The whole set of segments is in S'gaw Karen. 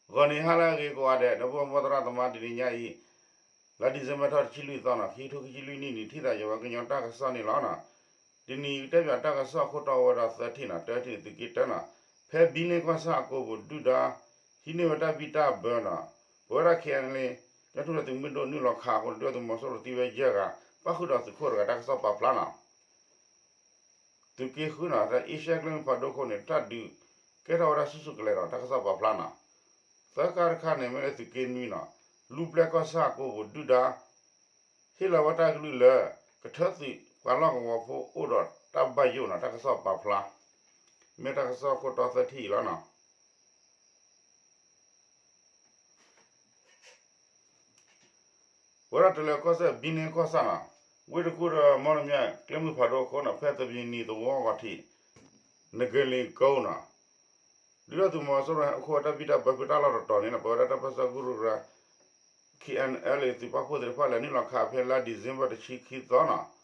ဂီၤနံၤဟါလၢအဂ့ၤကိးဂၤဒဲး ဒီပုၢ်ဝဲၢ်မိၢ်သရၣ်သမါ တနံၤညါအံၤ လါ December ထီၣ်တဆံလွံၢ်သီန့ၣ် ခံကထိခံဆံလွံၢ်နံၣ်န့ၣ် ထံၣ်သးယဝဲကညီတၢ်ကစီၣ်န့ၣ်လီၤ. တနံၤအံၤတဲဘၣ်တၢ်ကစီၣ်အခိၣ်တီဝဲဒၣ်သၢထံၣ်န့ၣ်, တၢထံၣ်န့ၣ် သုးက့တၢန့ၣ်, ဖဲဘံန့ၢ်ကီၢ်ဆၣ်အကိာ်ပူၤဒုၣ်ဒါ ဟံးန့ၢ်ဝဲတၢ်ဘံၣ်တၢ်ဘၢန့ၣ်, ပဝဲဒၣ် KNLA ကညီထူၣ်ဖျဲးသုးမုၢ်ဒိၣ်နုာ်လီၤခးအဃိန့ၣ် ဒုၣ်ဒါသုးမီၤစိရိၤသံဝဲယဲၢ်ဂၤ, ပၣ်ဃုာ်ဒီးသုးခိၣ်တဂၤ တၢ်ကစီၣ်ပာ်ဖျါန့ၣ် သုးက့ဃုန့ၣ် Asia ကျဲမုၢ်ဖးဒိၣ်ခိၣ်န့ၣ် တၢ်ဒုးကဲထီၣ်ဝဲဒၣ်ဆူၣ်ဆူၣ်ကလဲာ်ဒီး တၢ်ကစီၣ်ပာ်ဖျါန့ၣ်, သၢခါတခါန့ၣ် မ့ၢ်လၢသုးက့နွံန့ၣ်, လူၤပျဲၢ်ကီၢ်ဆၣ်အကိာ်ပူၤဒုၣ်ဒါ ဟ့ၣ်လီၤဝဲတၢ်ကလုၢ်လၢ ကထၢသုးပှၤလီၢ်ကဝီၤဖိအိၣ်ဒီးတၢ်ဘၣ်ယိၣ်န့ၣ် တၢ်ကစီၣ်ပာ်ဖျါ, မ့ၢ်တၢ်ကစီၣ်ခိၣ်တီသၢထံၣ်အံၤလီၤန့ၣ်. ဝဲဒၣ်တလၢၤကီၢ်စဲၣ် ဘံန့ၢ်ကီၢ်ဆၣ်န့ၣ်, ဝ့ၢ်တကူၣ်ဒီးမီၢ်လမၠဲၣ် ကျဲမုၢ်ဖးဒိၣ်အခိၣ်န့ၣ် ဖဲသဘံၣ်နံၤသဝီအဂီၢ်ထံး နဂ့ၤလ့ၤကိန့ၣ်, ဒုၣ်ဒါသုးမီၤစိရိၤဟဲအိၣ်ခိးဝဲတၢ်ဘံၣ်တၢ်ဘၢဖုတၢ်လီၢ်တတီၤန့ၣ် ပဝဲဒၣ်တၢ်ပၢၢ်ဆၢကရူၢ်ကရၢ KNLA သုးပာ်ဖှိၣ်သ့ၣ်တဖၣ်လဲၤနုာ်လီၤခးဖဲလါ December တဆံခံသီန့ၣ်, အိၣ်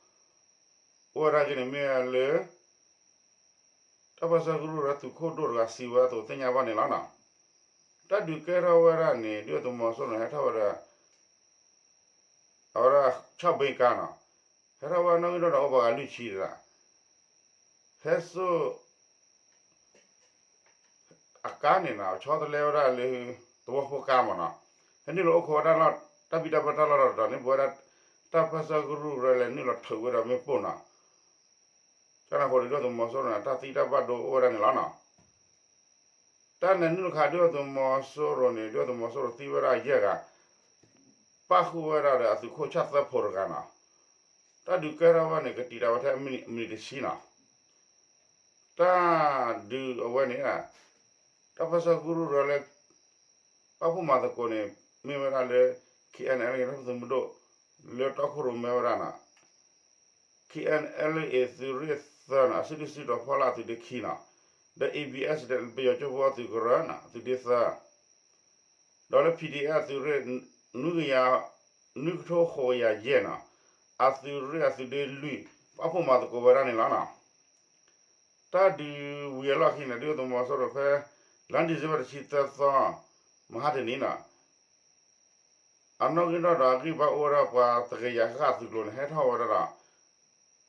ဝဲဒၣ်က့ၤန့ၣ်မ့ၢ်လၢ တၢ်ပၢၢ်ဆၢကရူၢ်ကရၢသုးခိၣ်ဒိၣ်တဂၤစံးဝဲအသိးသ့ၣ်ညါဘၣ်န့ၣ်လီၤန့ၣ်. တၢ်ဒုးကဲထီၣ်ဝဲဒၣ်န့ၣ် ဒုၣ်ဒါသုးမီၤစိရိၤန့ၣ် ဟဲထီၣ်ဝဲဒီး အဝဲဒၣ်ဆီၣ်ဘ့ကါန့ၣ်, ဟဲထီၣ်ဝဲနီၣ်ဂံၢ်ဒီးအိၣ်ပှၤဂၤလွံၢ်ဆံတဂၤ, ဟဲစိ အကါန့ၣ်န့ၣ် ဆီတလဲဝဲဒၣ်လၢ သဝီဖိကါမ့ၢ်န့ၣ်, ဟဲနုာ်လီၤအိၣ်ခိးဝဲတၢ်လီၢ် တၢ်ဘံၣ်တၢ်ဘၢတၢ်လီၢ်တတီၤန့ၣ် ပဝဲဒၣ် တၢ်ပၢၢ်ဆၢကရူၢ်ကရၢလဲၤနုာ်လီၤထုးဝဲဒီးမ့ၣ်ပိၢ်န့ၣ်, ကန့ၣ်အဃိန့ၣ် ဒုၣ်ဒါသုးမီၤစိရိၤန့ၣ် တၢ်သံတၢ်ဘၣ်ဒိအိၣ်ဝဲဒၣ်န့ၣ်လီၤန့ၣ်. တၢ်လဲၤနုာ်လီၤခးဒုၣ်ဒါသုးမီၤစိရိၤန့ၣ် ဒုၣ်ဒါသုးမီၤစိရိၤသံဝဲဒၣ်ယဲၢ်ဂၤ ပၣ်ဃုာ်ဝဲဒၣ်ဒီးအသုးခိၣ်ဆၣ်သၢဖိတဂၤန့ၣ်, တၢ်ဒုးကဲထီၣ်ဝဲန့ၣ် ကတံာ်တာ်ဝဲထဲအမံးနံးတဆံန့ၣ်, တၢ်ဒုးအဝဲန့ၣ် တၢ်ပၢၢ်ဆၢကရူၢ်ကရၢလၢ ပာ်ဖှိၣ်မၤသကိးန့ၣ် မ့ၢ်ဝဲဒၣ်လၢ KNLA သုးမုၢ်ဒိၣ် လၢတီခိၣ်ရိၣ်မဲဝဲဒၣ်န့ၣ်, KNLA သုးရ့ၣ်သၢန့ၣ် အစုဒုၣ်စုတီၤဖီလာ်အသုးဒ့ခံန့ၣ်, ဒီး ABSDF ပယီၤကၠိဖိအသုးကရၢန့ၣ် အသုးဒ့သၢ ဒီးလၢ PDF သုးရ့ၣ် နွံကယၤ နွံကထိဃိးကယၤယဲၢ်န့ၣ်, အသုးရ့ၣ်အသုးဒ့လွံၢ် ပာ်ဖှိၣ်မၤသကိးဝဲဒၣ်န့ၣ်လီၤန့ၣ်. တၢ်ဒုးဝံၤအလီၢ်ခံန့ၣ် ဒုၣ်ဒါသုးမီၤစိရိၤဖဲ လါ December တဆံသၢသီ မဟါတနံၤန့ၣ် အနီၣ်ဂံၢ်နီၣ်ဒီးအဂံၢ်ဘါအိၣ်ဝဲဒၣ်ပှၤတကယၤဃၣ်ဃၣ်အသုးကျိၤန့ၣ် ဟဲထီၣ်ဝဲဒၣ်ဒီး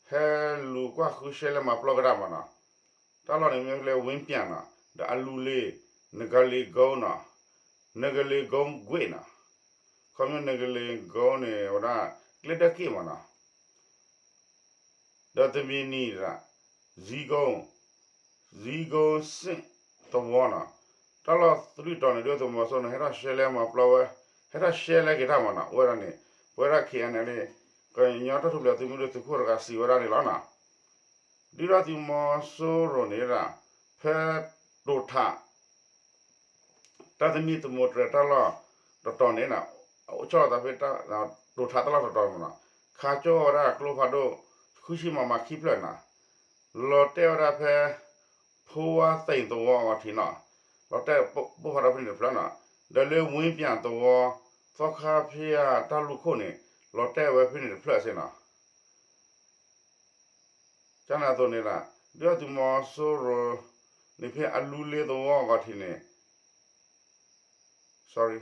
ဟဲလူၤကွၢ်ဃုရှဲလဲမၤပျီကဒါမ့ၢ်န့ၣ်, တၢ်လီၢ်န့ၣ်မ့ၢ်လၢ ဝ့ၣ်ပၠၣ်န့ၣ် ဒီးအလူလ့ၤ နဂလ့ၤကိန့ၣ်, နဂလ့ၤကိကွ့ၣ်န့ၣ်, ခီဖျိနဂလ့ၤကိန့ၣ် ဝဲဒၣ်ကျဲဒၢက့ၣ်မ့ၢ်န့ၣ် ဒီးတမံၤနံၤဒၣ် ဇံကိ ဇံကိစ့ၣ်သဝီန့ၣ်, တၢ်လီၢ်သလုးတီၤန့ၣ် ဒုၣ်ဒါသုးမီၤစိရိၤန့ၣ် ဟဲထီၣ်ရှဲလဲမၤပျီဝဲ, ဟဲထီၣ်ရှဲလဲက့ၤတၢ်မ့ၢ်န့ၣ်, အိၣ်ဝဲဒၣ်န့ၣ် ပဝဲဒၣ် KNLA ကညီတၢ်ထူၣ်ဖျဲးသုးမုၢ်ဒိၣ်သုးခိၣ်တဂၤစံးဝဲဒၣ်န့ၣ်လီၤန့ၣ်. ဒုၣ်ဒါသုးမီၤစိရိၤန့ၣ်ဒၣ် ဖဲတိာ်ထး တၢ်သမံသမိးတြဲၤတၢ်လီၢ်တတီၤန့ၣ် အိၣ်ဆီလီၤသးဖဲ တိာ်ထးတၢ်လီၢ်တတီၤန့ၣ်, ခးကၠီဝဲဒၣ်ကျိဖးဒိၣ် ဃုဆံ မမ ခံဖျၢၣ်န့ၣ်, လီၤတဲာ်ဝဲဒၣ်ဖဲ ဖိဝါသ့ၣ်သဝီအဂီၢ်ထံးန့ၣ်, လီၤတဲာ်ပိၢ်ဖးထီဖဲန့ၣ်တဖျၢၣ်န့ၣ်, ဒီးလၢဝ့ၣ်ပၠၣ်သဝီ သီခါဖၠၣ်တၢ်လူၢ်ခိၣ်န့ၣ် လီၤတဲာ်ဝဲဖဲန့ၣ်တဖျၢၣ်စ့ၢ်န့ၣ် ကန့ၣ်အသိးန့ၣ်ဒၣ် ဒုၣ်ဒါသုးမီၤစိရိၤန့ၣ် ဖဲအလူလ့ၤသဝီအဂီၢ်ထံးန့ၣ်, sorry,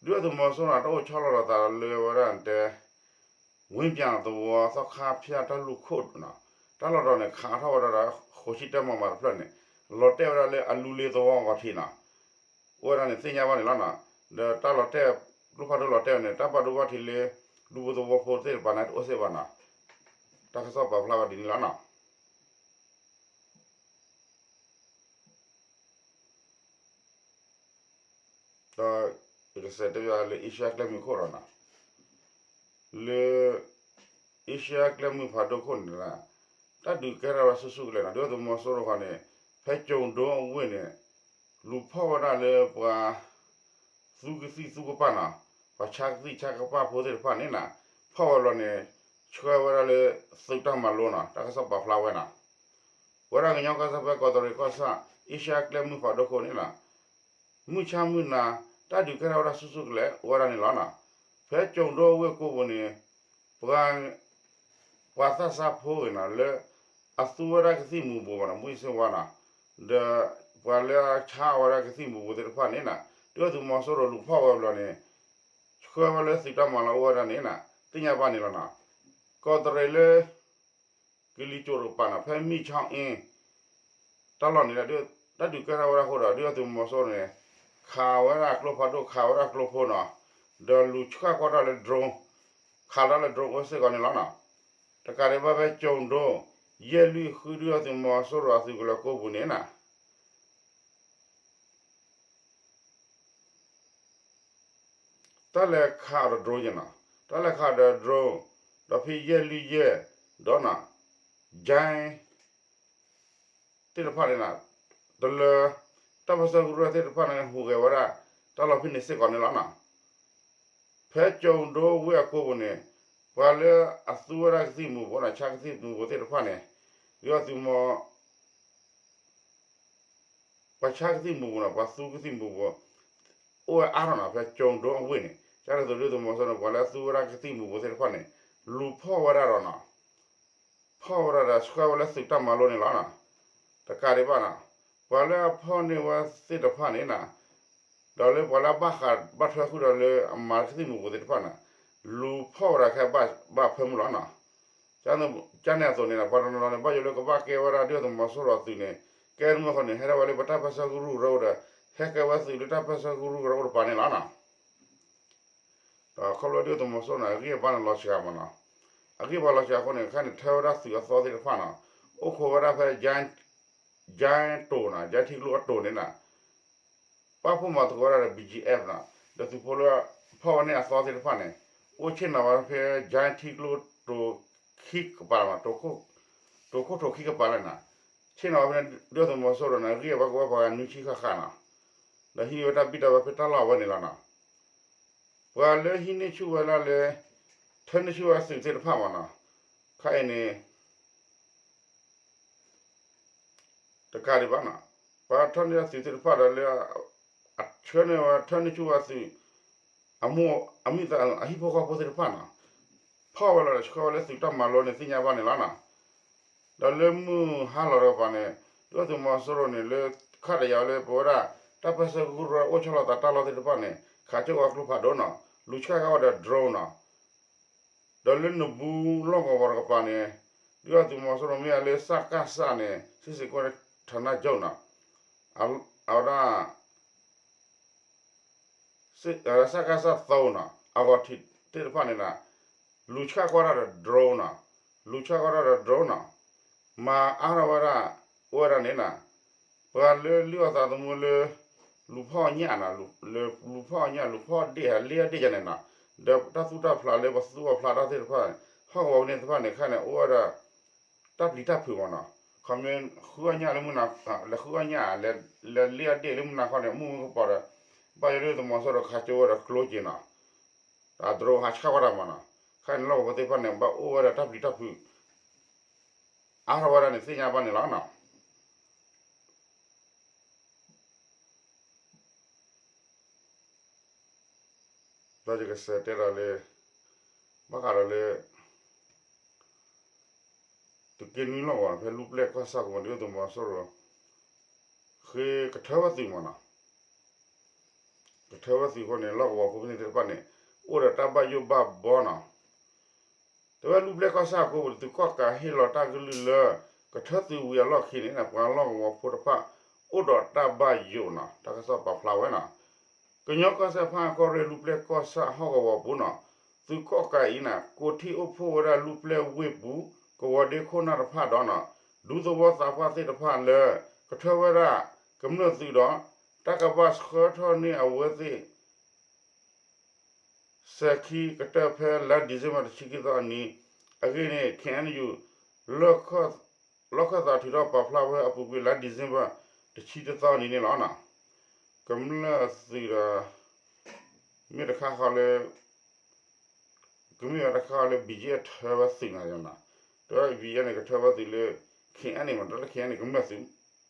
ဒုၣ်ဒါသုးမီၤစိရိၤန့ၣ်တအိၣ်ဆီလီၤဒီးသးလၢဝဲဒၣ်တဲ ဝ့ၣ်ပၠၣ်သဝီ သီခါဖၠၣ်တၢ်လူၢ်ခိၣ်န့ၣ်, တၢ်လီၢ်တတီၤန့ၣ် ခးထီၣ်ဝဲဒၣ်ဒီး ဃိးဆံတၢ မမ တဖျၢၣ်န့ၣ်, လီၤတဲာ်ဝဲဒၣ်လၢအလူလ့ၤသဝီအဂီၢ်ထံးန့ၣ်, အိၣ်ဝဲဒၣ်န့ၣ်သ့ၣ်ညါဘၣ်န့ၣ်လီၤန့ၣ်. ဒီးတၢ်လီၤတဲာ် ကျိဖးဒိၣ်လီၤတဲာ်ဝဲန့ၣ် တၢ်ဘၣ်ဒိဘၣ်ထံးလၢ ဒူဖိသဝီဖိသ့ၣ်တဖၣ်န့ၣ်တအိၣ်စ့ၢ်ဘၣ်န့ၣ်, တၢ်ကစီၣ်ပာ်ဖျါဝဲဒ်န့ၣ်လီၤန့ၣ်. ဒီးယကစးတဲဘၣ်လၢ Asia ကျဲမုၢ်ခိၣ်ဒီးန့ၣ်, လၢ Asia ကျဲမုၢ်ဖးဒိၣ်ခိၣ်န့ၣ် တၢ်ဒုးကဲထီၣ်ဝဲဆူၣ်ဆူၣ်ကလဲာ်န့ၣ်, ဒုၣ်ဒါသုးမီၤစိရိၤဃီန့ၣ် ဖဲကၠိၤဒိအဝ့ၢ်န့ၣ် လူၤဖီၣ်ဝဲဒၣ်လၢပှၤ သူကသံၣ်သူကပၣ်န့ၣ်, ပှၤဆါကသံၣ်ဆါကပၣ်ဖိသ့ၣ်တဖၣ်န့ၣ်န့ၣ်, ဖီၣ်ဝဲလီၤန့ၣ် ဆှၢဝဲဒၣ်လၢသုးတၢ်မၤလိန့ၣ်, တၢ်ကစီၣ်ပာ်ဖျါဝဲန့ၣ်, ဝဲဒၣ်ကညီကီၢ်စဲၣ်ဖဲကီးတရံးကီၢ်ဆၣ် Asia ကျဲမုၢ်ဖးဒိၣ်ခိၣ်န့ၣ်န့ၣ်, မုၢ်ဆါမုၢ်နၤ တၢ်ဒုးကဲထီၣ်ဝဲဒၣ်ဆူၣ်ဆူၣ်ကလဲာ်အိၣ်ဝဲဒၣ်န့ၣ်လီၤန့ၣ်. ဖဲကၠိၤဒိအဝ့ၢ်ကိးပူၤန့ၣ် ပှၤ ပှၤသးစၢ်ဖိဂ့ၤန့ၣ် လၢအသူဝဲဒၣ်ကသံၣ်မူၤဘှီးဘၣ်န့ၣ် မူၤစ့ဝါန့ၣ်, ဒီး ပှၤလၢအဆါဝဲဒၣ်ကသံၣ်မူၤဘှီးသ့ၣ်တဖၣ်န့ၣ်နီၤ ဒုၣ်ဒါသုးမီၤစိရိၤလူၤဖီၣ်ဝဲဘျီန့ၣ် ဆှၢဝဲလၢသုးတၢ်မၤလီၤအိၣ်ဝဲဒၣ်န့ၣ်နီၤ သ့ၣ်ညါဘၣ်န့ၣ်လီၤနီၤ. ကီးတရံးလၢ ကလံၤစိးတကပၤနီၤ ဖဲမံၣ်ဆီအ့ တၢ်လီၢ်န့ၣ် တၢ်ဒုးကဲထီၣ်ဝဲဒၣ်အဃိဒီး ဒုၣ်ဒါသုးမီၤစိရိၤန့ၣ် ခးဝဲဒၣ်ကျိဖးဒိၣ် ခးဝဲဒၣ်ကျိဖိနီၤ ဒီးလူၤဆှၣ်ကွၢ်တၢ်လၢ drone ခးတၢ်လၢ drone အိၣ်စ့ၢ်ကီးန့ၣ်လီၤနီၤ. တကးဒံးဘၣ်ဖဲကၠိၤဒိ ယဲၢ်လွံၢ်ဃု ဒုၣ်ဒါသုးမီၤစိရိၤအသုးကလၢၤကိးပူၤန့ၣ်နီၤ တၢ်လဲၤခးအီၤဒီး drone ယဲနီၤ တၢ်လဲၤခးအီၤဒီး drone ဒီးဖဲယဲၢ်လွံၢ်ယဲၢ် ဒီးနီၤ ကၠဲ သ့ၣ်တဖၣ်န့ၣ်နီၤ တလၢ တၢ်ပၢၢ်ဆၢကရူၢ်သ့ၣ်တဖၣ်န့ၣ် ဟူးဂဲၤဝဲဒၣ် တၢ်လီၢ်ဖဲန့ၣ်စ့ၢ်ကီးန့ၣ်လီၤနီၤ. ဖဲကၠိၤဒိဝ့ၢ်အကိးပူၤန့ၣ် ပှၤလၢအသူဝဲဒၣ်ကသံၣ်မူၤဘှီးနီၤ ဆါကသံၣ်မူၤဘှီးသ့ၣ်တဖၣ်န့ၣ် ဒုၣ်ဒါသုးမီၤ ပှၤဆါကသံၣ်မူၤဘှီးနီၤ ပှၤသူကသံၣ်မူၤဘှီး အိၣ်ဝဲအါထီၣ်နီၤ ဖဲကၠိၤဒိအဝ့ၢ်န့ၣ် ကၠဲန့ၣ်အသိး ဒုၣ်ဒါသုးမီၤစိရိၤန့ၣ် ပှၤလၢအသူဝဲဒၣ်ကသံၣ်မူၤဘှီးသ့ၣ်တဖၣ်န့ၣ် လူၤဖီၣ်ဝဲဒၣ်ဒီးနီၤ ဖီၣ်ဝဲဒၣ်ဒီးဆှၢဝဲလၢသုးတၢ်မၤလိန့ၣ်လီၤနီၤ. တကးဒံးဘၣ်နီၤ ပှၤလၢအဖီၣ်န့ၢ်ဝဲသ့ၣ်တဖၣ်န့ၣ်နီၤ ဒီးလၢပှၤလၢအဘၣ်ဃးဘၣ်ထွဲဃုာ်ဒီးလၢအမၤကသံၣ်မူၤဘှီးသ့ၣ်တဖၣ်န့ၣ် လူၤဖီၣ်ဝဲဒၣ်ခဲဘၣ်ဖၢမုၢ်လီၤနီၤ. ကၠဲန့ၣ်အသိးန့ၣ် ပှၤတနီၤနီၤန့ၣ် ဘၣ်ယိၣ်လၢကဘၣ်ကဲဝဲဒၣ်ဒုၣ်ဒါသုးမီၤစိရိၤအသုးန့ၣ် ကဲတမုၢ်ဃီန့ၣ် ဟဲထီၣ်ဝဲလၢပတၢ်ပၢၢ်ဆၢကရူၢ်ကရၢအိၣ်ဒီး ဟဲကဲဝဲသုးလၢတၢ်ပၢၢ်ဆၢကရူၢ်ကရၢအိၣ်တပၤန့ၣ်လီၤနီၤ. ဒီးခီဖျိဒုၣ်ဒါသုးမီၤစိရိၤန့ၣ် အဂံၢ်အဘါန့ၣ်လီၤစှၤမးနီၤ. အဂံၢ်အဘါလီၤစှၤအဃိန့ၣ် ခဲန့ၣ်ထၢဝဲဒၣ်သုးအသီသ့ၣ်တဖၣ်နီၤ အိၣ်ခိးဝဲဒၣ်ဖဲ ကၠဲတိၤနီၤ ကၠဲထံကျိအတိၤန့ၣ်နီၤ ပာ်ဖှိၣ်မၤသကိးဝဲဒၣ်ဒီး ဘီကၠံအ့ၣ်ဖ် နီၤ ဒီးသုးဖိလၢဖီၣ်ဝဲန့ၣ်အသီသ့ၣ်တဖၣ်န့ၣ် အိၣ်ဆ့ၣ်နီၤဝဲဖဲ ကၠဲထံကျိတိၤခံကပၤ တိၤခိၣ်ထိးခံကပၤလၢနီၤ ဆ့ၣ်နီၤဝဲဖဲန့ၣ် ဒုၣ်ဒါသုးမီၤစိရိၤန့ၣ် ဂံၢ်အဘါကဝဲပှၤဂၤနွံဆံဃၣ်ဃၣ်နီၤ ဒီးဟံးန့ၢ်ဝဲတၢ်ဘံၣ်တၢ်ဘၢဖဲတၢ်လီၢ်ဝဲန့ၣ်လီၤနီၤ. ပှၤလၢဟံးန့ၢ်ဆူၣ်ဝဲဒၣ်လၢ ထၢန့ၢ်ဆူၣ်ဝဲသုးသ့ၣ်တဖၣ်မးနီၤ ခဲအံၤန့ၣ် တကးဒံးဘၣ်နီၤ ပှၤထၢန့ၢ်သုးသ့ၣ်တဖၣ်ဒီးလၢ အဆှၢန့ၢ်ဝဲထၢန့ၢ်ဆူၣ်ဝဲသုး အမိၢ်အမံၤသးအဟံၣ်ဖိဃီဖိသ့ၣ်တဖၣ်နီၤ ဖီၣ်ဝဲလီၤဒီးဆှၢဝဲလၢသုးတၢ်မၤလိန့ၣ်သ့ၣ်ညါဘၣ်န့ၣ်လီၤနီၤ. ဒီးလၢမုၢ်ဟါလီၤတကပၤန့ၣ် ဒုၣ်ဒါသုးမီၤစိရိၤန့ၣ် လၢခးတယာ်ဝဲလၢပဝဲဒၣ် တၢ်ပၢၢ်ဆၢကရူၢ်ကရၢအိၣ်ဆီလီၤသးတၢ်လီၢ်သ့ၣ်တဖၣ်န့ၣ် ခးကၠိၣ်ဝဲကျိဖးဒိၣ်နီၤ လူၤဆှၣ်ကဲဝဲဒီး drone နီၤ ဒီးလၢနဘူးလီၢ်ကဝီၤတကပၤန့ၣ် ဒုၣ်ဒါသုးမီၤစိရိၤမ့ၢ်အလၢ စကစ န့ၣ် စစ်ဆင်ရေးကွပ်ကဲဌာနချုပ် နီၤ အဝဲဒၣ် စကစ သုံး နီၤ အဂီၤထံးသ့ၣ်တဖၣ်န့ၣ်နီၤ လူၤဆှၣ်ကွၢ်တၢ်ဒီး drone နီၤ လူၤဆှၣ်ကွၢ်တၢ်ဒီး drone နီၤ မၤအါထီၣ်ဝဲဒၣ် အိၣ်ဝဲဒၣ်န့ၣ်နီၤ ပှၤလၢလုၢ်အီၣ်သးသမူလၢ လူၤဖီၣ်အညၣ်နီၤ လူၤဖီၣ်အညၣ် လူၤဖီၣ်ဒ့ၣ် လ့အီၣ်ဒ့ၣ်ယါန့ၣ်နီၤ ဒီးတၢ်သူၣ်တၢ်ဖျးလၢပသူၣ်အီၣ်ဖျးတၢ်သ့ၣ်တဖၣ်န့ၣ် ဟီၣ်ကဝီၤဖဲန့ၣ်သ့ၣ်တဖၣ်န့ၣ် ခဲန့ၣ် အိၣ်ဝဲဒၣ် တၢ်ပျံၤတၢ်ဖုးမးနီၤ ခီမ့ၢ်ဃုအီၣ်ညၣ်လၢမုၢ်နၤ လဲၤဃုအီၣ်ညၣ် လဲၤလ့အီၣ်ဒ့ၣ်လၢမုၢ်နၤခီန့ၣ် မုၢ်မုၢ်ကပီၤဒီး ဘၣ်ယိၣ်ဒုၣ်ဒါသုးမီၤစိရိၤခးကၠိဝဲဒီးကျိက့ၤနီၤ ဒီး drone ဟးဆှၣ်ကွၢ်တၢ်မးနီၤ ခဲအံၤန့ၣ် လီၢ်ကဝီၤဖိသ့ၣ်တဖၣ်န့ၣ် ဘၣ်အိၣ်ဝဲဒၣ်တၢ်ပျံၤတၢ်ဖုး အါထီၣ်ဝဲဒၣ်န့ၣ်သ့ၣ်ညါဘၣ်န့ၣ်လီၤနီၤ. ဒီးယကစးတဲဒီးလၢ ဘၣ်ဃးဒီးလၢ သုးက့နွံလီၢ်ကဝီၤ ဖဲလူၢ်ပျဲၢ်ကီၢ်ဆၣ်ကဝီၤ ဒုၣ်ဒါသုးမီၤစိရိၤ ဃ့ကထၢဝဲသုးမးနီၤ ကထၢဝဲသုးအဃိန့ၣ် လီၢ်ကဝီၤဖိဖဲန့ၣ်သ့ၣ်တဖၣ်န့ၣ် အိၣ်ဒီးတၢ်ဘၣ်ယိၣ်ဘၣ်ဘီနီၤ တဲဝဲလူၢ်ပျဲၢ်ကီၢ်ဆၣ်အကိးပူၤ သုးကီၣ်ကးဟ့ၣ်လီၤတၢ်ကလုၢ်လၢ ကထၢသုးဝံၤအလီၢ်ခံန့ၣ် ပှၤလီၢ်ကဝီၤဖိတဖၣ် အိၣ်ဒီးတၢ်ဘၣ်ယိၣ်နီၤ တၢ်ကစီၣ်ပာ်ဖျါဝဲနီၤ ကညီကီၢ်စဲၣ်ဖၣ်ကီၢ်ရ့ၣ်လူၢ်ပျဲၢ်ကီၢ်ဆၣ်ဟီၣ်ကဝီၤပူၤနီၤ သုးကီၣ်ကးအံၤန့ၣ် ကိးထံၣ်အိၣ်ဖှိၣ်ဝဲဒၣ်လူၢ်ပျဲၢ်ဝ့ၢ်ပူၤ ကဝီၤဒ့ခိၣ်နၢ်တဖၣ်ဒီးနီၤ ဒူသဝီသးပှၢ်သ့ၣ်တဖၣ်လၢ ကထၢဝဲဒၣ်ကမျၢၢ်သုးဒီး တၢ်ကဘၣ်ဆှၢထီၣ်န့ၢ်အဝဲသ့ၣ် စဲၤခံကတၢၢ်ဖဲလါ December တဆံခံသီအနံၤ အဂ့ၢ်န့ၣ် ခ့ၣ်အဲၣ်ယူၣ် လီၢ်ခၢၣ်သးထုးထီၣ်ပာ်ဖျါဝဲအပူၤကွံာ်လါ December တဆံတသီအနံၤန့ၣ်လီၤ. ကမျၢၢ်သုးဒီး မ့ၢ်တခါဃီလၢ ကမ့ၢ်ဝဲတခါဃီလၢ ဘီကၠံအထၢဝဲသုးနီၤ တဲဝဲ ဘီကၠံန့ၣ် ကထၢဝဲသုးလၢ ခ့ၣ်အဲၣ်ယူၣ် မ့ၢ်တဲလၢ ခ့ၣ်အဲၣ်ယူၣ် န့ၣ် ကမျၢၢ်သုး ဒီ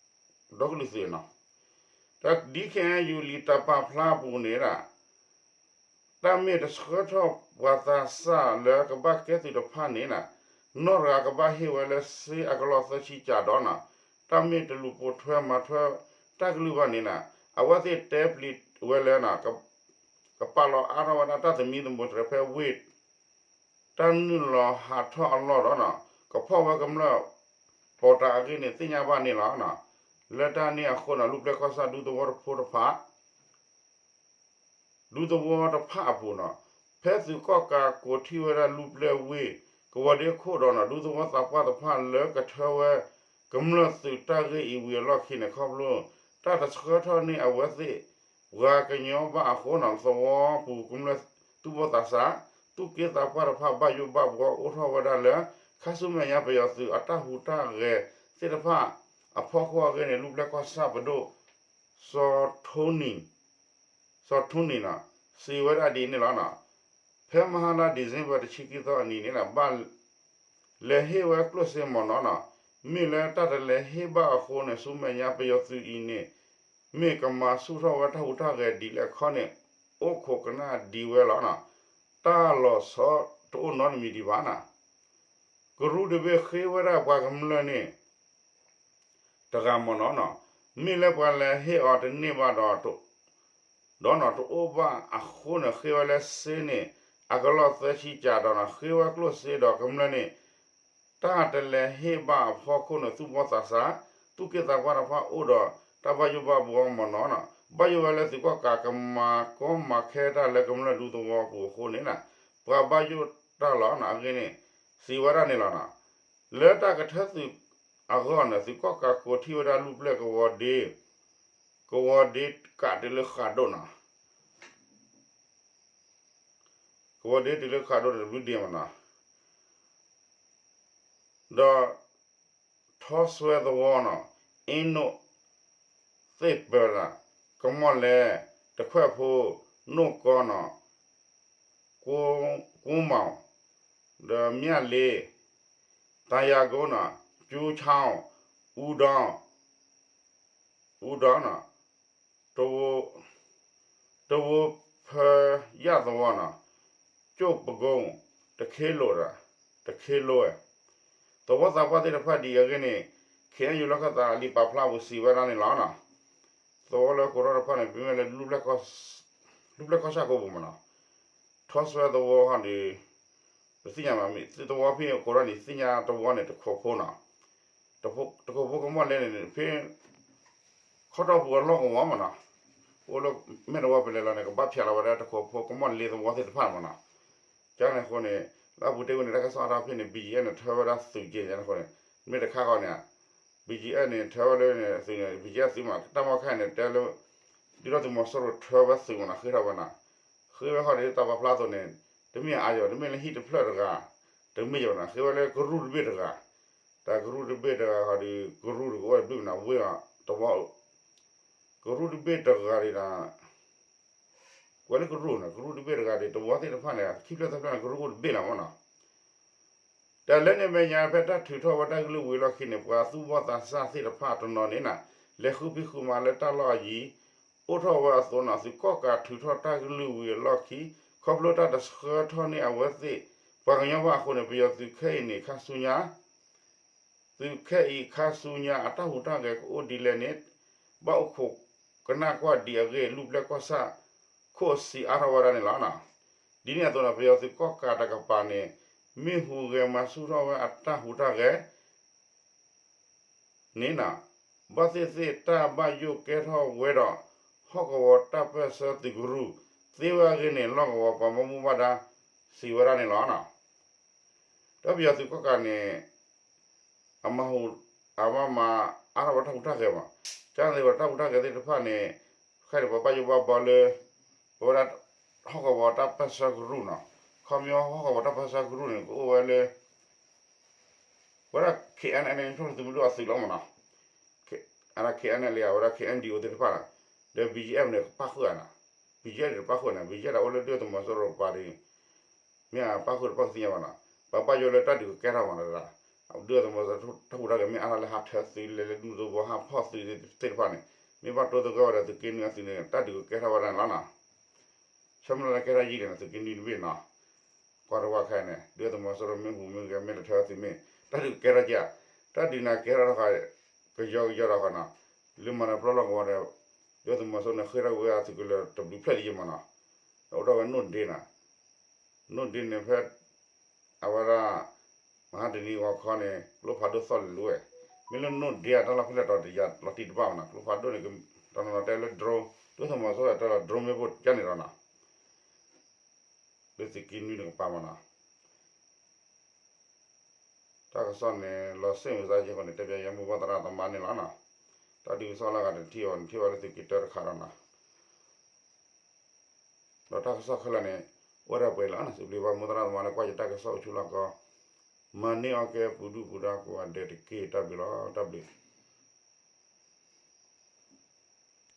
ကလုာ်သုးနီၤ ဒီးဒ်ခ့ၣ်အဲၣ်ယူၣ်လံာ်တၢ်ပာ်ဖျါအပူၤန့ၣ်ဒၣ် တၢ်မ့ၢ်တဆှၢထီၣ်ပှၤသးစၢ်လၢကဘၣ်ကဲသုးတဖၣ်န့ၣ် နီၢ်တဂၤကဘၣ်ဟ့ၣ်ဝဲလၢစ့အကလီၢ်သၢဆံကၠးဒီးနီၤ တၢ်မ့ၢ်တလူၤပိာ်ထွဲမၤထွဲ တၢ်ကလုၢ်ဘၣ်န့ၣ် အဝဲသ့ၣ်တဲပျံၤဝဲလၢ ကပာ်လီၤအါထီၣ်ဝဲဒၣ်တၢ်သမံသမိးတြဲၤဖဲဝ့ၢ် တၢ်နုာ်လီၤဟးထီၣ်အလီၢ်ဒီး ကဖီၣ်ဝဲကမျၢၢ်ပီးတၢ်အဂ့ၢ်န့ၣ် သ့ၣ်ညါဘၣ်န့ၣ်လီၤ. လၢတၢ်န့ၣ်အဃိန့ၣ် လူၢ်ပျဲၢ်ကီၢ်ဆၣ်ဒူသဝီတဖိတဖၣ် ဒူသဝီတဖၣ်အပူၤန့ၣ် ဖဲသုးကီၣ်ကးကိးထီၣ်ဝဲဒၣ်လူၢ်ပျဲၢ်ဝ့ၢ် ကဝီၤဒ့ခိၣ်ဒီးန့ၣ် ဒူသဝီသးပှၢ်တဖၣ်လၢကထၢဝဲကမျၢၢ်သုးတၢ်ဂ့ၢ်အံၤဝံၤအလီၢ်ခံန့ၣ် ခီဖျိတၢ်တဆှၢထီၣ်န့ၢ်အဝဲသ့ၣ် ပှၤကညီဘၣ်အဃိန့ၣ် သဝီပူၤကမျၢၢ်သူၣ်ဘီၣ်သးစၢ် သူၣ်က့သးပှၢ်တဖၣ်ဘၣ်ယိၣ်ဘၣ်ဘှီအိၣ်ထီၣ်ဝဲဒၣ်လၢ ခါဆူမဲာ်ညါပယီၤသုးအတၢ်ဟူးတၢ်ဂဲၤသ့ၣ်တဖၣ်အဖီခိၣ်အဂ့ၢ်န့ၣ် လူၢ်ပျဲၢ်ကီၢ်ဆၣ်ပဒိၣ် စီၤထူနံၤ စီၤထူနံၤန့ၣ် စံးဝဲဒၣ်ဒ်န့ၣ်လီၤ. ဖဲမဟါလါ December တဆံခံသီအနံၤန့ၣ် ဘၣ်လဲၤဟ့ၣ်ဝဲကျိၣ်စ့မ့ၢ်နီၤန့ၣ် မ့ၢ်လၢတၢ်တလဲၤဟ့ၣ်ဘၣ်အဃိန့ၣ် ဆူမဲာ်ညါပယီၤသုးအံၤန့ၣ် မ့ၢ်ကမၤဆူၣ်ထီၣ်ဝဲတၢ်ဟူးတၢ်ဂဲၤဒ်လဲၣ်ခီန့ၣ် အိၣ်ခိးကနၣ်ဒံးဝဲလီၤ. တၢ်လီၤဆီတအိၣ်နီတမံၤဒံးဘၣ်န့ၣ် ကရူၢ်တဘ့ၣ်ဃ့ဝဲဒၣ်ပှၤကမျၢၢ်န့ၣ် တဂၤမ့ၢ်နီၤန့ၣ် မ့ၢ်လၢပှၤလဲၤဟ့ၣ်အီၤတန့ၢ်ဘၣ်ဒီး ဒီးန့ၣ်တအိၣ်ဘၣ်အဃိန့ၣ် ဃ့ဝဲလၢစ့န့ၣ် အကလီၢ်သၢဆံကးဒီးန့ၣ် ဃ့ဝဲကျိၣ်စ့ဒီးကမျၢၢ်န့ၣ် တၢ်တလဲၤဟ့ၣ်ဘၣ်အဖီခိၣ်န့ၣ် သူၣ်ဘီၣ်သးစၢ် သူၣ်က့သးပှၢ်တဖၣ်အိၣ်ဒီး တၢ်ဘၣ်ယိၣ်ဘၣ်ဘှီမ့ၢ်နီၤန့ၣ် ဘၣ်ယိၣ်ဝဲလၢသုးကီၣ်ကးကမၤကီမၤခဲတၢ်လၢကမျၢၢ်ဒူသဝီပူၤအဃိန့ၣ် ပှၤဘၣ်ယိၣ်တၢ်လီၤန့ၣ် အဂ့ၢ်န့ၣ် စံးဝဲဒၣ်န့ၣ်လီၤ. လၢတၢ်ကထၢသုးအဂီၢ်န့ၣ် သုးကီၣ်ကးကိးထီၣ်ဝဲဒၣ်လူၢ်ပျဲၢ်ကဝီၤဒ့ ကဝီၤဒ့ကးတုၤလၢဃးဒိၣ်န့ၣ် ကဝီၤဒ့တုၤလၢဃးဒိၣ်န့ၣ် တဘျုးဒ့မ့ၢ်နီၤ ဒီး ထီဆွဲသဝီန့ၣ် အ့နိး သ့ၣ်ပၢၤတၢ် ကမီၣ်လဲၤ တခွဲးဖိ နိၣ်ကီန့ၣ် ကွီမီၤ ဒီးမၠၣ်လ့ တၢ်ယၤကိန့ၣ် ကၠူဆါ အူဒီ အူဒီန့ၣ် တဝိဖၢယၣ်သဝီန့ၣ် ကၠိၣ်ပကိ တခ့လိာ်ဒီး တခ့လိာ်ဝဲ သဝီသးပှၢ်သ့ၣ်တဖၣ်ဒ်အဂ့ၢ်န့ၣ် ခ့ၣ်အဲၣ်ယူၣ်လီၢ်ခၢၣ်သးလံာ်ပာ်ဖျါပူၤစံးဝဲဒၣ်န့ၣ်လီၤ. သဝီလၢကိးထီၣ်တဖၣ်န့ၣ် ပမ့ၢ်လၢ လူၢ်ပျဲၢ်ကီၢ်ဆၣ်ကိးပူၤမ့ၢ်နီၤ ထီဆွဲသဝီဟီဒီး ပသ့ၣ်ညါမး မ့ၢ်သဝီဖဲကိးထီၣ်န့ၣ် သ့ၣ်ညါတဝီန့ၣ် တခိးဖိနီၤ တခိးဖိကမီၣ်လဲၤန့ၣ် ဖဲ ခီတီၢ်ပူၤအလီၢ်ကဝီၤမ့ၢ်နီၤ အိၣ်လၢမဲာ်တဝီပလဲၤလီၤန့ၣ် ကဘၣ်ဖျါလီၤဝဲဒၣ်တခိးဖိ ကမီၣ်လဲၤသဝီသ့ၣ်တဖၣ်မ့ၢ်နီၤ ကန့ၣ်အဃိန့ၣ် လၢအပူၤတ့ၢ်ဝဲန့ၣ် တၢ်ကစီၣ်အါထီၣ်ဖဲန့ၣ် ဘံၣ်ကၠံအဲၣ်န့ၣ် ထၢဝဲဒၣ်သုးက့န့ၣ်အဃိန့ၣ် မ့ၢ်တခါဃီန့ၣ် ဘံၣ်ကၠံအဲၣ်န့ၣ် ထၢဝဲလၢန့ၣ်သုးန့ၣ် ဘံၣ်ကၠံအဲၣ်သုးမး တၢ်မီၢ်ခဲန့ၣ် တဲလၢ ဒုၣ်ဒါသုးမီၤစိရိၤထၢဝဲသုးမ့ၢ်နီၤ ဃ့ထီၣ်ဝဲနီၤ ဃ့ဝဲဃီဒီးတၢ်ပာ်ဖျါအသိးန့ၣ် တမ့ၢ်အါယီၤ တမ့ၢ်လၢဟံၣ်တဖျၢၣ်တဂၤ တမ့ၢ်ယီၤနီၤ ဃ့ဝဲလၢကရူၢ်တဘ့ၣ်တဂၤ တၢ်ကရူၢ်တဘ့ၣ်တဂၤဃီဒီး ကရူၢ်တကအိၣ်တဘ့ၣ်မ့ၢ်နီၤ ဝ့ၢ်အီၤတဝီ ကရူၢ်တဘ့ၣ်တဂၤဒီး ကွဲးလၢကရူၢ်န့ၣ် ကရူၢ်တဘ့ၣ်တဂၤဒီး တဝီသ့ၣ်တဖၣ်န့ၣ် ခံဖျၢၣ်သၢဖျၢၣ်န့ၣ် ကရူၢ်အိၣ်တဘ့ၣ်လီၤမ့ၢ်နီၤ တၢ်လၢန့ၣ်အမဲာ်ညါ ဖဲတၢ်ထုးထီၣ်ဝဲတၢ်ကလုၢ်ဝံၤအလီၢ်ခံန့ၣ် ပှၤသူၣ်ဘီၣ်သးစၢ်သ့ၣ်တဖၣ်တနီၤန့ၣ်နီၤ လဲၤဃုဖံးဃုမၤလၢတၢ်လီၢ်အယံၤ အိၣ်ထီၣ်ဝဲအသိးနီၤ သုးကီၣ်ကးထုးထီၣ်တၢ်ကလုၢ်ဝံၤအလီၢ်ခံ ခီဖျိတၢ်တဆှၢထီၣ်န့ၢ်အဝဲသ့ၣ် ပှၤကညီဘၣ်အဃိန့ၣ် ပယီၤသုးခဲအံၤန့ၣ် ခါဆူညါ သုးခဲအံၤခါဆူညါအတၢ်ဟူးတၢ်ဂဲၤကအိၣ်ဒ်လဲၣ်န့ၣ် ဘၣ်အိၣ်ခိးကနၣ်ကွၢ်ဒံးအဂ့ၢ် လူၢ်ပျဲၢ်ကီၢ်ဆၣ် ခိၣ်စံးအါထီၣ်ဝဲဒၣ်န့ၣ်လီၤ. ဒ်န့ၣ်အသိးန့ၣ် ပယီၤသုးကီၣ်ကးတကပၤန့ၣ် မ့ၢ်ဟူးဂဲၤမၤဆူၣ်ထီၣ်ဝဲအတၢ်ဟူးတၢ်ဂဲၤ န့ၣ်နီၤ ဘၣ်သ့ၣ်သ့ၣ်တၢ်ဘၣ်ယိၣ်ကဲထီၣ်ဝဲဒီး ဟီၣ်ကဝီၤတၢ်ပၢၢ်ဆၢသုးကရူၢ် သ့ဝဲအဂ့ၢ်န့ၣ် လီၢ်ကဝီၤပှၤဘၣ်မူဘၣ်ဒါ စံးဝဲဒၣ်န့ၣ်လီၤ. ဒီးပယီၤသုးကီၣ်ကးန့ၣ် အမၤဟူး အမၤမၤအါထီၣ်ဝဲတၢ်ဟူးတၢ်ဂဲၤမး, ကန့ၣ်ဝဲတၢ်ဟူးတၢ်ဂဲၤသ့ၣ်တဖၣ်န့ၣ် ခဲအံၤန့ၣ် ပှၤဘၣ်ယိၣ်ဘၣ်ဘှီလၢ ပဝဲဒၣ် ဟီၣ်ကဝီၤတၢ်ပၢၢ်ဆၢကရူၢ်နီၤ, ခီပညီဟီၣ်ကဝီၤတၢ်ပၢၢ်ဆၢကရူၢ်န့ၣ် ကအိၣ်ဝဲလၢ ဝဲဒၣ် ခ့ၣ်အဲၣ်အဲၣ် န့ၣ် ကၠီၣ်သုးမုၢ်ဒိၣ်အသုးလီၤမးနီၤ, အဝဲဒၣ် ခ့ၣ်အဲၣ်အဲၣ် လၢ အဝဲဒၣ် ခ့ၣ်အဲၣ်ဒံၣ်အိၣ်သ့ၣ်တဖၣ်နီၤ, ဒီး ဘီၣ်ကၠီၣ်အဲၣ် န့ၣ် ပၣ်ဃုာ်အါနီၤ, ဘီၣ်ကၠီၣ်အဲၣ် န့ၣ် တပၣ်ဃုာ်န့ၣ် ဘီၣ်ကၠီၣ်အဲၣ် ဒီးအိၣ်လၢဒုၣ်ဒါသုးမီၤစိရိၤပှၤဒီး မ့ၢ်အပၣ်ဃုာ်တပၣ်ဃုာ်သ့ၣ်ညါဘၣ်နီၤ, ပှၤဘၣ်ယိၣ်လၢတၢ်ဒုးကကဲထီၣ်မးတဒၣ်, ဒုၣ်ဒါသုးမီၤစိရိၤတၢ်ဟူးတၢ်ဂဲၤမ့ၢ်အါထီၣ်လၢဟးထၢသုးလဲၤလၢဒူသဝီဟးဖီၣ်သုးသ့ၣ်တဖၣ်န့ၣ် မ့ၢ်ဘၣ်တိသဂၢၢ်ဝဲဒီးသုးက့နွံအသုးန့ၣ် တၢ်ဒုးကကဲထီၣ်ဝဲဒၣ်န့ၣ်လီၤနီၤ. ဆၢမုၢ်လၢ်လၢကဲထီၣ်ယံာ်န့ၣ် သုးက့နွံတဘ့ၣ်နီၤ, ကွၢ်တဝၢ်ခဲအံၤန့ၣ် ဒုၣ်ဒါသုးမီၤစိရိၤမ့ၢ်ဟူးမ့ၢ်ဂဲၤမ့ၢ်လဲၤထၢသုးမ့ၢ် တၢ်ဒုးကကဲထီၣ်က့ၤ, တၢ်ဒုးန့ၣ်ကဲထီၣ်တခီ ကယီကယီဒီးဃီနီၤ, လၢမၤတၢ်ပျီလီၢ်ကဝီၤဒီး ဒုၣ်ဒါသုးမီၤစိရိၤန့ၣ် ဃ့ၢ်ထီၣ်က့ၤဝဲအသုးကလၢၤတဘျုးဖျၢၣ်ဒံးယဲၢ်မးနီၤ, ဒီးအိၣ်ထီၣ်ဝဲနိၣ်ဒ့နီၤ, နိၣ်ဒ့န့ၣ်ဖဲ အဝဲဒၣ် မဟါတနံၤဂီၤခီန့ၣ် ကျိဖးဒိၣ်သီၣ်လဲၤလံဝဲ, မ့ၢ်လၢနိၣ်ဒ့အတၢ်လီၢ်ဖဲလဲၣ်ဒီး ယၤလီၤတံၢ်တဘၣ်မးနီၤ, ကျိဖးဒိၣ်န့ၣ် တနီၤနီၤတဲလၢ drone ဒုၣ်ဒါသုးမီၤစိရိၤတဲလၢ drone မ့ၣ်ပိၢ်ကန့ၣ်ဒီးနီၤ လၢသုးက့နွံတကပၤမးနီၤ, တၢ်ကစီၣ်န့ၣ် လီၤစ့ၣ်မုာ်စၢ်က့ၤဃိန့ၣ် တဲပျဲယမိၢ်ပှၢ်သရၣ်သမါန့ၣ်လီၤနီၤ, တၢ်ဒုးကစီၣ်လၢအဂၤတထံၣ်အီၤန့ၣ် ထံၣ်ဝဲလၢသုးက့တၢတခါဒီးနီၤ, ဒီးတၢ်ကစီၣ်ခဲလၢာ်န့ၣ် အိၣ်ဝဲဒၣ်ပှဲၤလီၤနီၤ, စံးဘျုးဘၣ်မိၢ်သရၣ်သမါလၢကွၢ်ယတၢ်ကစီၣ်အိၣ်ဆူၣ်လီၢ်ကီ, မၤန့ၢ်အီၣ်ကဲပူၤဒုၣ်ပူၤဒါကိးဂၤဒဲးတက့ၢ်, တၢ်ဘျုးလီၤ, တၢ်ဘျုး